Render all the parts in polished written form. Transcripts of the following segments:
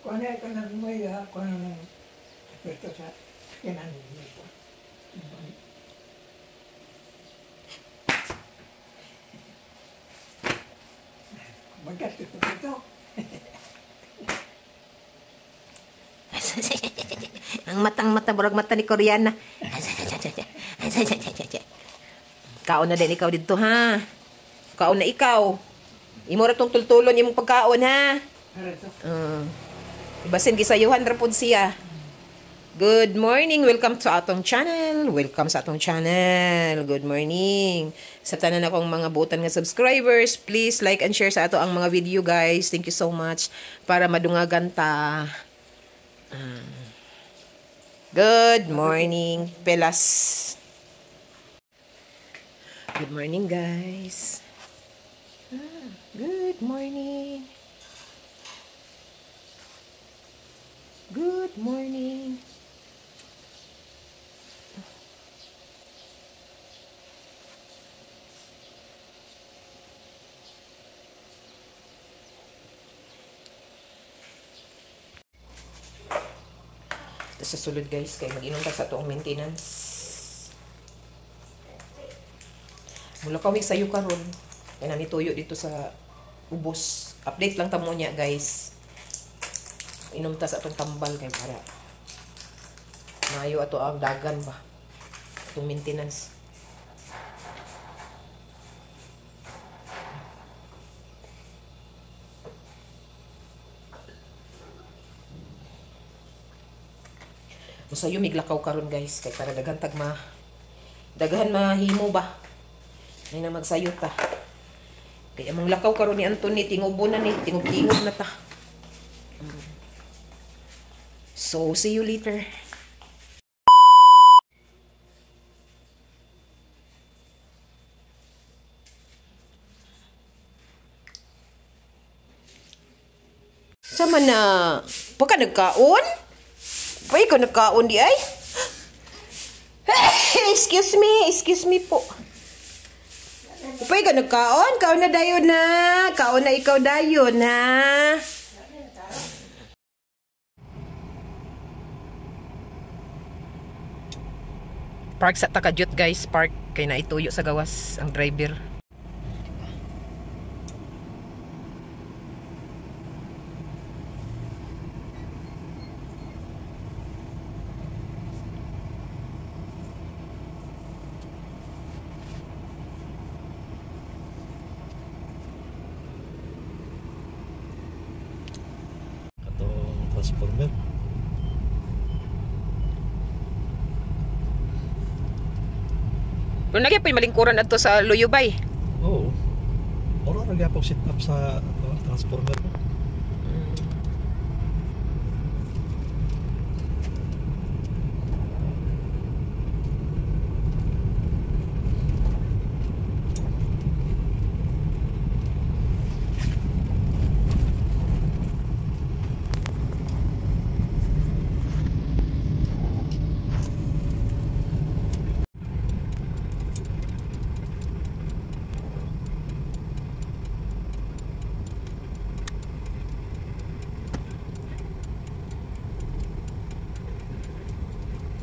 Kuha na ka ng may kuha na ng pwesto sa kinan nito. Magkat ito ito. Ang matang mata, murag mata ni Koreana. Kaon na din ikaw dito, ha? Kaon na ikaw. Imo ra tong tultulon imong pagkaon, ha? Basin gisayuhan ra pud siya. Good morning. Welcome to atong channel. Welcome sa atong channel. Good morning. Sa tanan akong mga buotan nga subscribers, please like and share sa ato ang mga video, guys. Thank you so much para madungagan ta. Good morning, pelas. Good morning, guys. Good morning. Good morning. Sa sulod, guys, kay mag-inom ta sa atong maintenance. Mula kami sayo karon. Kay nami tuyo dito sa ubos. Update lang ta mo niya, guys. Inom ta sa atong tambal kay para maayo ato ang dagan ba. Atong maintenance. Usayo miglakaw karon, guys, kay para daghan tag ma daghan mahimo ba. May na magsayo ta. Kay among lakaw karon ni Anthony tingubo na ni, tingog-tingog na ta. So see you later. Sama na pagka nagkaon? Pwede ka nagkaon di ay? Excuse me po. Pwede ka nagkaon? Kaon na dayon na. Kaon na ikaw dayon na. Park sa Takajut, guys. Park. Kay naituyo sa gawas ang driver. Transformer. Pero nagya pa yung malingkuran adto sa Luyubay. Oo. Ora ra gyapon set up sa transformer.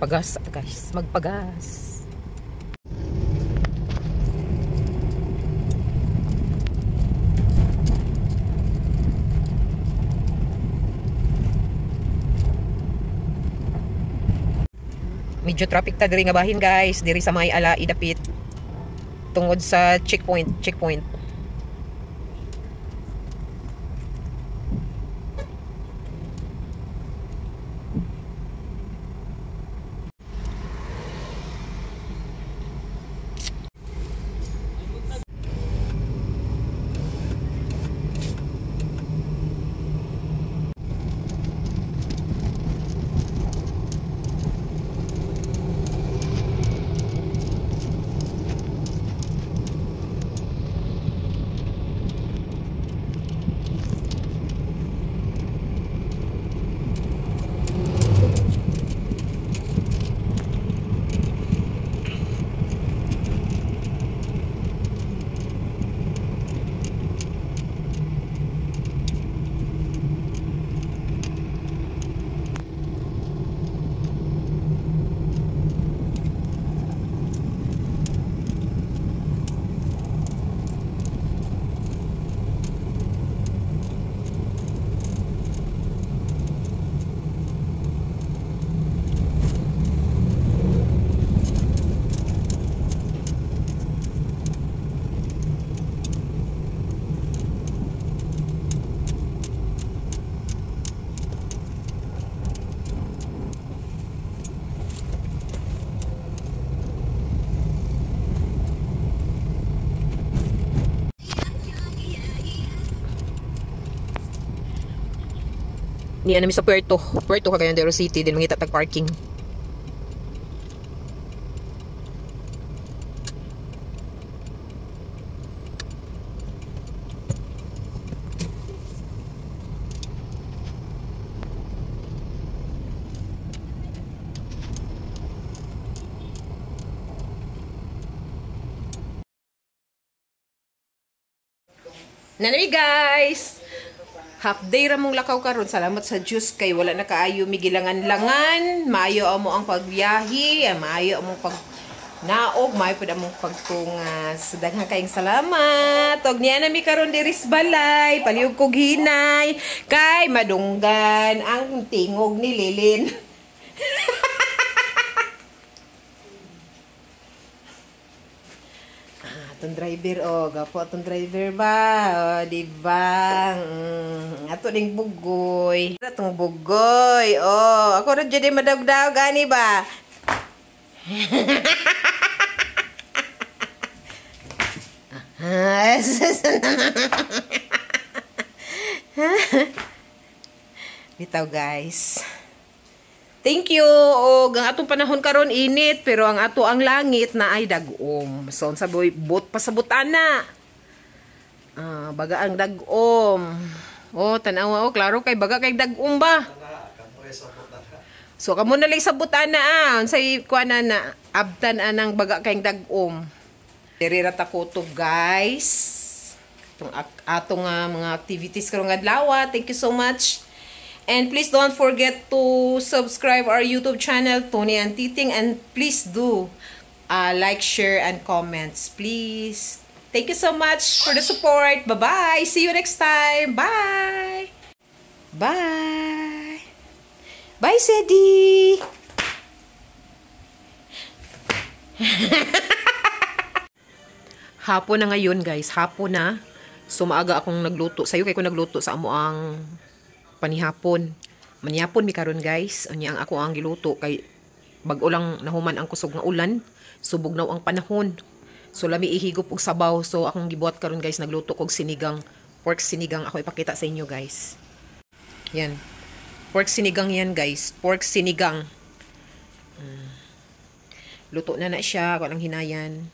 Pagas, guys. Magpagas. Medyo traffic ta diri nga bahin, guys. Diri sa may ala idapit. Tungod sa checkpoint, checkpoint. Niya nami sa Puerto. Puerto, Cagayan de Oro City. Din mangita tag parking. Nanami guys. Half day ra mong lakaw karon. Salamat sa Diyos kay wala na kaayo migilangan-langan. Maayo amo ang pagbiyahe, maayo among pag naog, maayo pud among pagtungas. Daghang kaayong salamat. Og niya nami karon diri sa balay, palihog kog hinay kay madunggan ang tingog ni Lilin. Atong driver, oh, gapo atong driver ba? Oh, di ba? Ato ding bugoy. Atong bugoy. Oh, ako ra jud madagdag ani ba? Bitaw guys. Thank you. Og ang atong panahon karon init pero ang ato ang langit na ay dag-om. So unsa boy bot pasabot ana. Baga ang dag-om. Oh, tan-awa oh, klaro kay baga kay dag-om ba. So kamo na lang sabot ana ah. Unsay kuan na abtan anang baga kay dag-om. Diri ra ta kutob guys. Atong atong mga activities karong adlaw. Thank you so much. And please don't forget to subscribe our YouTube channel, Tony and Titing. And please do like, share, and comments. Please. Thank you so much for the support. Bye-bye. See you next time. Bye. Bye. Bye, Sedi. Hapon na ngayon, guys. Hapon na. So, maaga akong nagluto. Sayo kay ko nagluto sa amo ang panihapon. Manihapon mi karon guys. Unya ang ako ang giluto kay bag-o lang nahuman ang kusog nga ulan. Subog naw ang panahon. So lami ihigop og sabaw. So akong gibuhat karon guys, nagluto kog sinigang, pork sinigang. Ako ipakita sa inyo guys. Yan. Pork sinigang yan guys. Pork sinigang. Luto na na siya, ako lang hinayan.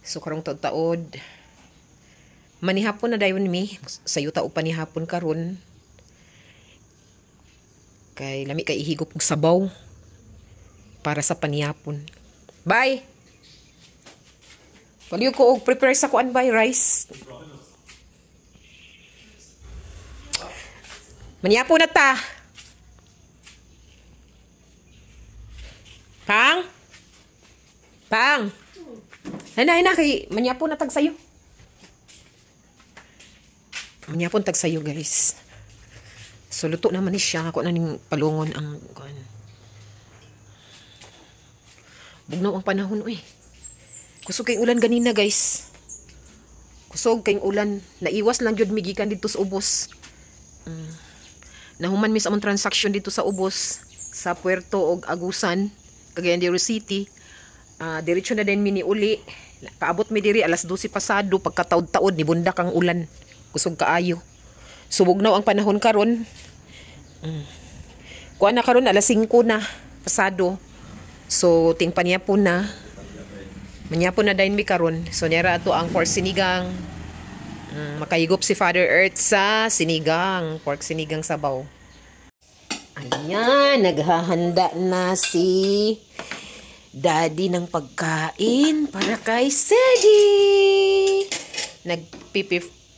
So karong taod-taod. Manihapon na dayon mi, sayo ta og panihapon karon. Kay lami kay ihigop og sabaw para sa panihapon. Bye. Paliw ko og prepare sa kuan bay rice. Manihapon na ta. Pang. Pang. Ay na kay manihapon na tag sayo. Manyapon tag sayo guys. So luto naman ni siya. Ako na ning palungon ang kuan. Bugnaw ang panahon oy. Kusog kay ulan ganina guys. Kusog kay ulan. Naiwas lang gyud migikan dito sa ubos. Nahuman mi sa among transaction dito sa ubos sa Puerto og Agusan, Cagayan de Oro City. Diretso na din mi ni uli. Kaabot mi diri alas 12 pasado pagkataod-taod ni bundak ang ulan. Kusog kaayo. Subugnaw ang panahon karon. Kuan na karon alas 5 na pasado. So ting panihapon na. Manyapon na dayon mi karon. So nira ato ang pork sinigang. Makahigop si Father Earth sa sinigang, pork sinigang sabaw. Ayan, naghahanda na si Daddy ng pagkain para kay Sedi.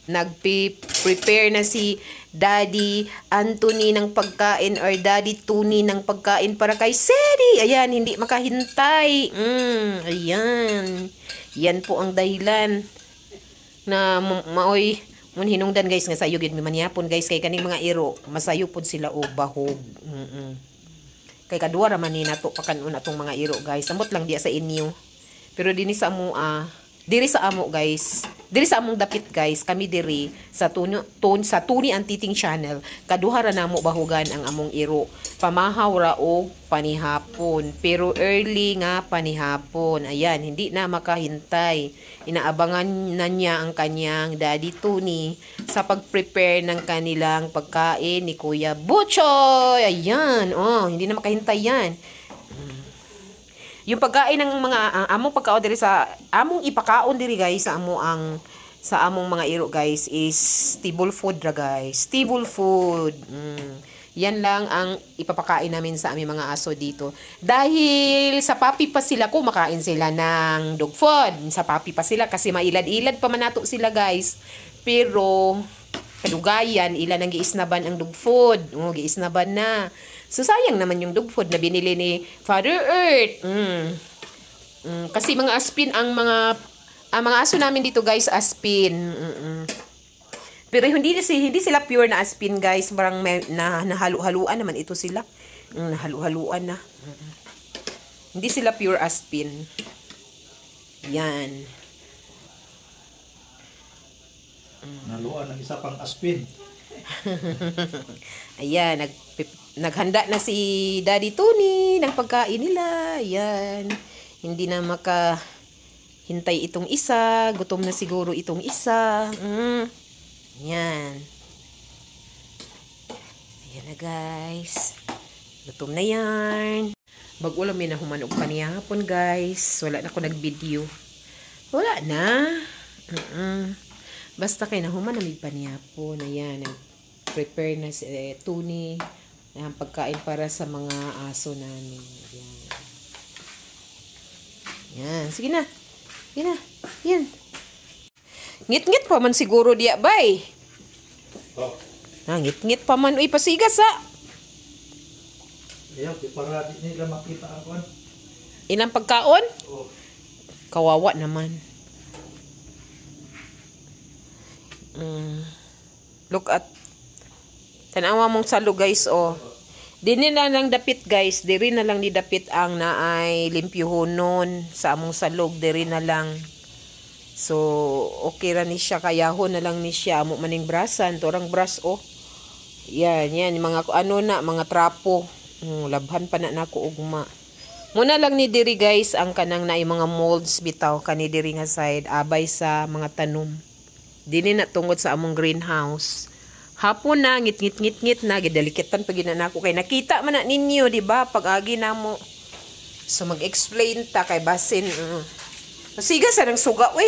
Nagpi-prepare na si Daddy Anthony ng pagkain or Daddy Tony ng pagkain para kay Sedi. Ayan, hindi makahintay. Ayan. Yan po ang dahilan na maoy mun hinungdan guys nga sayo gid mi manihapon guys kay kaning mga iro masayo pod sila og bahog. Kay kaduwa ra man ni nato pakanon atong mga iro guys. Samot lang diya sa inyo. Pero dinhi sa amo diri sa amo guys. Diri sa among dapit, guys, kami diri sa tuno, tun, sa Tuni ang Titing Channel. Kaduha ra namo bahugan ang among iro. Pamahaw ra og panihapon, pero early nga panihapon. Ayan, hindi na makahintay. Inaabangan na niya ang kanyang daddy Tony sa pag-prepare ng kanilang pagkain ni Kuya Butchoy. Ayan, oh, hindi na makahintay yan. Yung pagkain ng mga ang among pagkaon diri sa among ipakaon diri, guys, sa among mga iro, guys, is table food ra, guys. Table food. Yan lang ang ipapakain namin sa aming mga aso dito. Dahil sa puppy pa sila, kumakain sila ng dog food. Sa puppy pa sila kasi mailad-ilad pa man nato sila, guys. Pero kadugayan ila nang giisnaban ang dog food. Oh, giisnaban na. So sayang naman yung dog food na binili ni Father Earth. Kasi mga aspin ang mga aso namin dito, guys, aspin. Pero hindi sila pure na aspin, guys, parang may, na nahalu-haluan naman ito sila. Nahalu-haluan na. Hindi sila pure aspin. Yan. Naluan ang isa pang aspin. Ayan, naghanda na si Daddy Tony ng pagkain nila. Ayan. Hindi na makahintay itong isa. Gutom na siguro itong isa. Ayan. Ayan na, guys. Gutom na yan. Bag-o lang may nahuman og panihapon, guys. Wala na ko nag-video. Wala na. Basta kay nahuman na mig panihapon. Ayan, nag-prepare na si Tony ng pagkain para sa mga aso namin. Ayan. Yan. Sige na. Sige na. Yan. Ngit-ngit pa man siguro diya, bay. Oh. Ah, ngit-ngit pa man. Uy, pasigas ha. Ayaw, di para di nila makita ang kwan. Ilang pagkaon? Oh. Kawawa naman. Look at tanawa mong salo, guys, oh. Dini na lang dapit, guys, diri na lang ni dapit ang naay limpyuhonon sa among salog, diri na lang. So, okay ra ni siya, kayahon na lang ni siya amo maning brasan, torang bras, oh. Yan, yan mga ano na, mga trapo. Labhan pa na nako ugma. Muna lang ni diri, guys, ang kanang naay mga molds bitaw kani diri nga side abay sa mga tanom. Dini na tungod sa among greenhouse. Hapon na, ngit ngit ngit ngit na gidalikitan pa gid na nako kay nakita man na ninyo, di ba, pag-agi namo. So mag-explain ta kay basin. Siga sa nang suga, uy.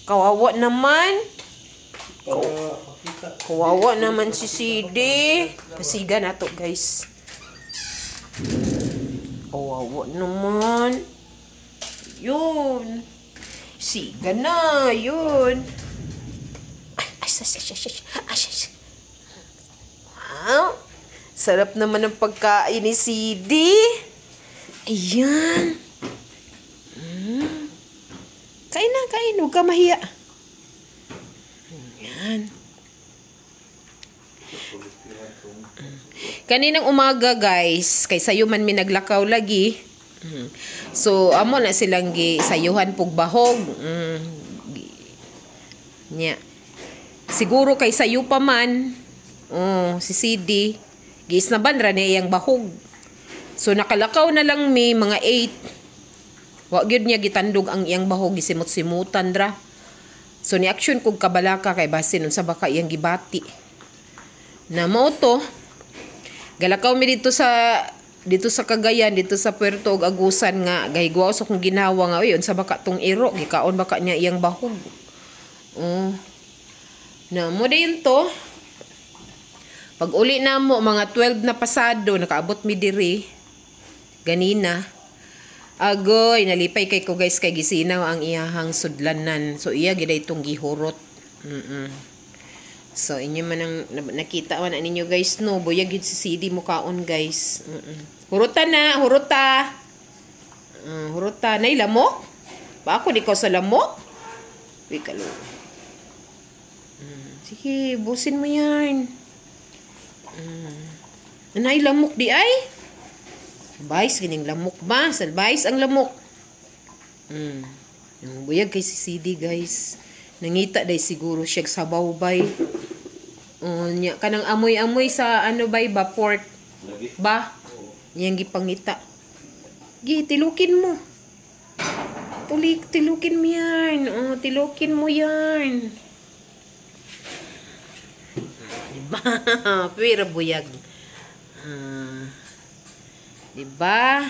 Kawawa naman. Para makita. Kawawa naman si CD. Pasiga na to, guys. Kawawa naman. Yun. Siga na. Yun. Ay, ay, ay, ay, ay, ay, ay, ay. Wow. Sarap naman ng pagkain ni CD. Ayan. Kain na, kain. Huwag ka mahiya. Ayan. Kaninang umaga, guys, kay sayo man mi naglakaw lagi. So amo na silang gi sayuhan pug bahog. Nya. Siguro kay sayo pa man. Oh, si CD giisnaban ra niya iyang bahog. So nakalakaw na lang mi mga 8. Wa gyud niya gitandog ang iyang bahog, gisimot-simutan ra. So ni action kog kabalaka kay basin unsa ba ka iyang gibati. Na mao to. Galakaw mi dito sa Cagayan, dito sa Puerto og Agusan nga gahigwaw sa kong ginawa nga, uy, unsa ba ka tong iro, gikaon ba ka niya iyang bahog. Oh. Na mo dayon to. Pag uli na mo mga 12 na pasado, nakaabot mi diri ganina. Agoy, nalipay kay ko, guys, kay gisinaw ang iyahang sudlanan. So iya gid itong gihurot. So inyo man ang nakita man na ninyo, guys, no, buyag gid si CD mo kaon, guys. Huruta na, huruta. Huruta nay lamok. Ba ako di ko sa lamok. Uy, kalo. Sige, busin mo yan. Anay lamok di ay? Salbais, kining lamok ba? Salbais ang lamok. Yung buyag kay si CD, guys. Nangita day siguro siya sabaw bay. Oh, nya kanang amoy-amoy sa ano bay ba, pork Lagi. Ba? Iyang gipangita. Gi, tilukin mo. Tulik, tilukin mo yan. Oh, tilukin mo yan. Diba? Pero buyag. Ah, diba?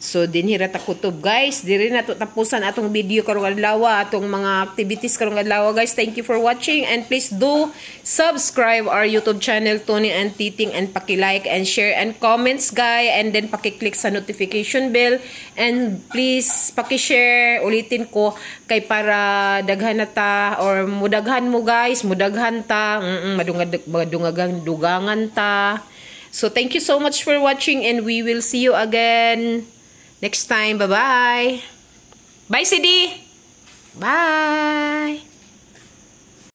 So dinhi ra ta kutob, guys. Diri na to tapusan atong video karong adlaw, atong mga activities karong adlaw, guys. Thank you for watching and please do subscribe our YouTube channel, Tony and Titing, and paki-like and share and comments, guys, and then paki-click sa notification bell and please paki-share, ulitin ko, kay para daghan na ta or mudaghan mo, guys, mudaghan ta, madungag madungagan dugangan ta. So thank you so much for watching and we will see you again next time. Bye-bye. Bye, CD. Bye.